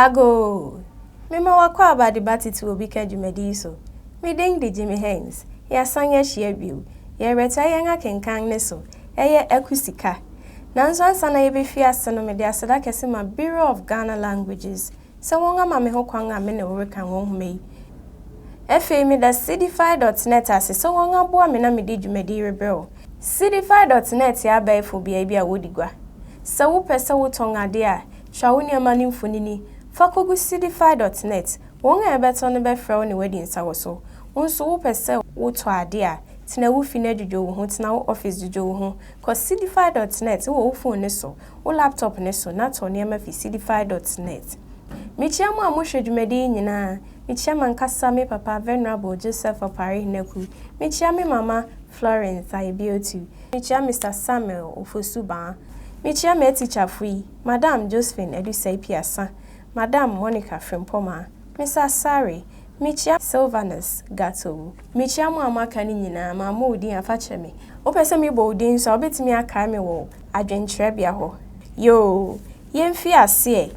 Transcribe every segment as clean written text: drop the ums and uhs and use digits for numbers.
Agoo! Mema w'akwaaba de ba tete obi ka dwumadi yi so. Me din de Jimmy Haynes. Yɛasan ahyia bio. Yɛrebɛtoa yɛn akenkan no so. Ɛyɛ Aku Sika. Nanso ansa na yɛbɛfi ase no, mede aseda kɛse ma Bureau of Ghana Languages sɛ wɔama me ho kwan a me ne wo reka wɔn nhoma yi. Afei meda Seedify dot net ase sɛ wɔaboa me na mede dwumadi yi rebrɛ wo. Seedify dot net yɛ abɛɛfo beae bi a wodi gua. Sɛ wopɛ sɛ wotɔn ade a, twa wo nneɛma no mfonini fa kogu Seedify dot net. Wɔn a ɛbɛtɔ no bɛfrɛ wo ne woadi nsawɔso. Wo nso wopɛ sɛ wotɔ ade a, tena wo fi na dwudwo wo ho, tena wo office dwudwo wo ho. Kɔ Seedify dot net wɔ wo phone ne so, wo laptop ne so na tɔ nneɛma fi Seedify dot net. Mekyia mo a mohwɛ dwumadi yi nyinaa. Mekyia m'ankasa me papa Venerable Joseph Opare Hinaku. Mekyia me mama Florence Ayebiotu. Mekyia Mr. Samuel Ofosu Baa. Mekyia me atikyafo yi, Madam Josephine Adusai Piasa, Madam Monica Frimpoma, Mr. Asare. Mekyia Sylvanus Gatowu. Mekyia mo a moaka no nyinaa, mammɔ wo din afa kyerɛ me. Wopɛ sɛ mebɔ wo din nso a, wobɛtumi akae me wɔ adwenkyerɛbea hɔ. Yoo, yɛmfi aseɛ.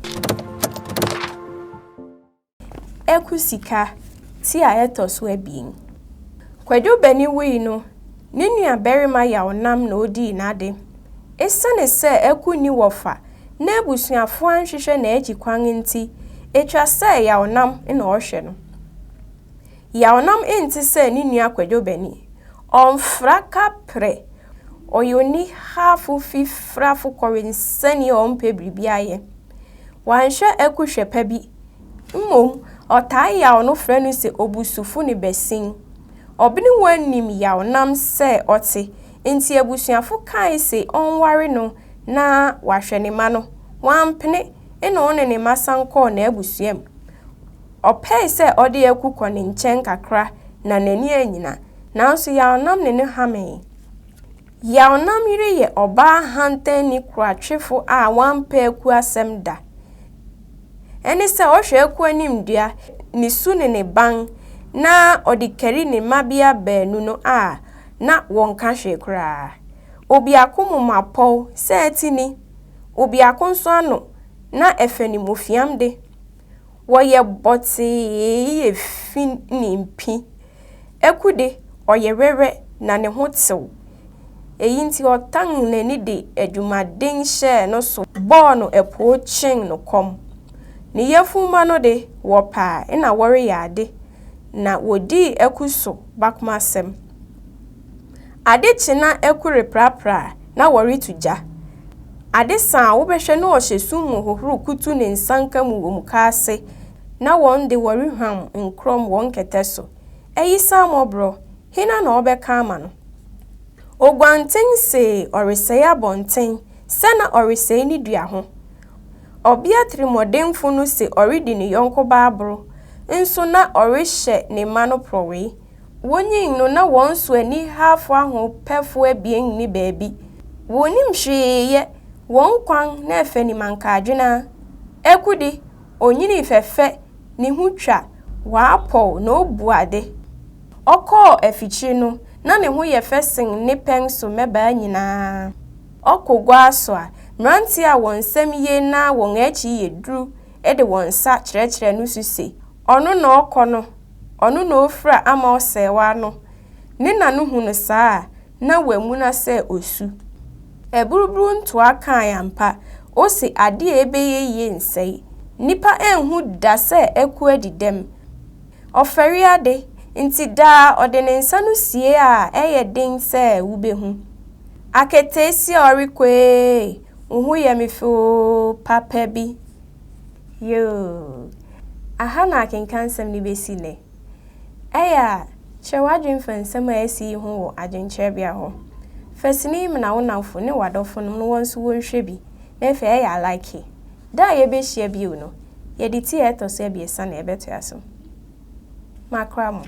Aku Sika, ti a ɛtɔ so abien. Kwadwo Bani wui no, ne nua barima Yawnam na odii n'ade. Esiane sɛ Aku nni wɔfa na abusuafo anhwehwɛ n'akyi kwan nti, etwa sɛ Yawnam na ɔhwɛ no. Yawnam nte sɛ ne nua Kwadwo Bani. Ɔmfra kaprɛ. Ɔyɛ onihafo fifrafo kɔwensani a ɔmpɛ biribi ayɛ. Wanhwɛ Aku hwɛ pa bi. Mmom, ɔtaa yaw no frɛ no sɛ obusufo ne basin. Ɔbenewa nim Yawnam sɛ ɔte, nti abusuafo kae se ɔnware no na wahwɛ ne mma no. Wampene, ɛna ɔne ne mma san kɔɔ n'abusua mu. Ɔpɛe sɛ ɔde Aku kɔ ne nkyɛn kakra na n'ani anyina, nanso Yawnam ne no hamee. Yawnam yere yɛ ɔbaa hantanni koratwefo a wampɛ Aku asɛm da. Ɛne sɛ ɔhwɛ Aku anim dua, ne su ne ne ban, na ɔde kari ne mmabea baanu no a na wɔnka hwee koraa. Obiako momapɔw sɛ atini, obiako nso ano na ɛfɛ ne mofiam de. Wɔyɛ bɔtee yɛ fi ne mpi. Aku de, ɔyɛ wɛwɛ na ne ho tew. Eyi nti ɔtan n'ani de adwumaden hyɛɛ no so bɔɔ no ɛpoo kyen no kɔm. Ne yafumma no de, wɔpaa na wɔreyɛ ade, na wodii Aku so bakoma asɛm. Ade kye na Aku reprapra na wɔreto gya. Ade sa a wobɛhwɛ na ɔhyɛ sum mu hohoro kutu ne nsanka mu wɔ mukaase, na wɔn de wɔrehwam nkorɔm wɔn kɛtɛ so. Eyi san mmɔborɔ, hena na ɔbɛka ama no? Oguanten se ɔresɛe abɔnten sɛ na ɔresɛe ne dua ho. Ɔbea tirimɔdenfo no se ɔredi ne yɔnko baaboro, nso na ɔrehyɛ ne mma no porɔwee. Wonyin no na wɔn so anihafo ahopɛfo abien nni baabi. Wonnim hwee yɛ, wɔn kwan na ɛfɛ nim ankaadwena. Aku de, onyinii fɛfɛ, ne ho twa, wapɔw na obu ade. Ɔkɔɔ afikyiri no, na ne ho yɛ fɛ sen ne pɛn so mmɛbaa nyinaa. Ɔkɔ gua so a, mmerante a wɔn nsɛm ye na wɔn akyi yɛ duru de wɔn nsa kyerɛkyerɛ no so se, ɔno na ɔkɔ no, ɔno na ofura ama ɔsɛewa no. Ne na no hu no saa a, na wamuna sɛ osu. Aburuburu ntoa kae ampa, ose ade a ɛbɛyɛ yie nsɛe. Nnipa anhu da sɛ Aku adi dɛm. Ɔfɛre ade, nti daa ɔde ne nsa no sie a ɛyɛ den sɛ wubehu. Aketeesia a ɔrekɔ ee, wo ho yɛ me fɛ oo, papa bi. Yoo, aha na akenkansɛm no besi nnɛ. Ɛyɛ a, kyerɛ w'adwene fa nsɛm a asi yi ho wɔ adwenkyerɛbea hɔ. Fa sini yi mena wo nnamfo ne w'adɔfonom na wɔn nso wɔnhwɛ bi, na afei ɛyɛ a like. Da a yɛbɛhyia bio no, yɛde ti a ɛtɔ so abiɛsa na ɛbɛtoa so. Makra mo.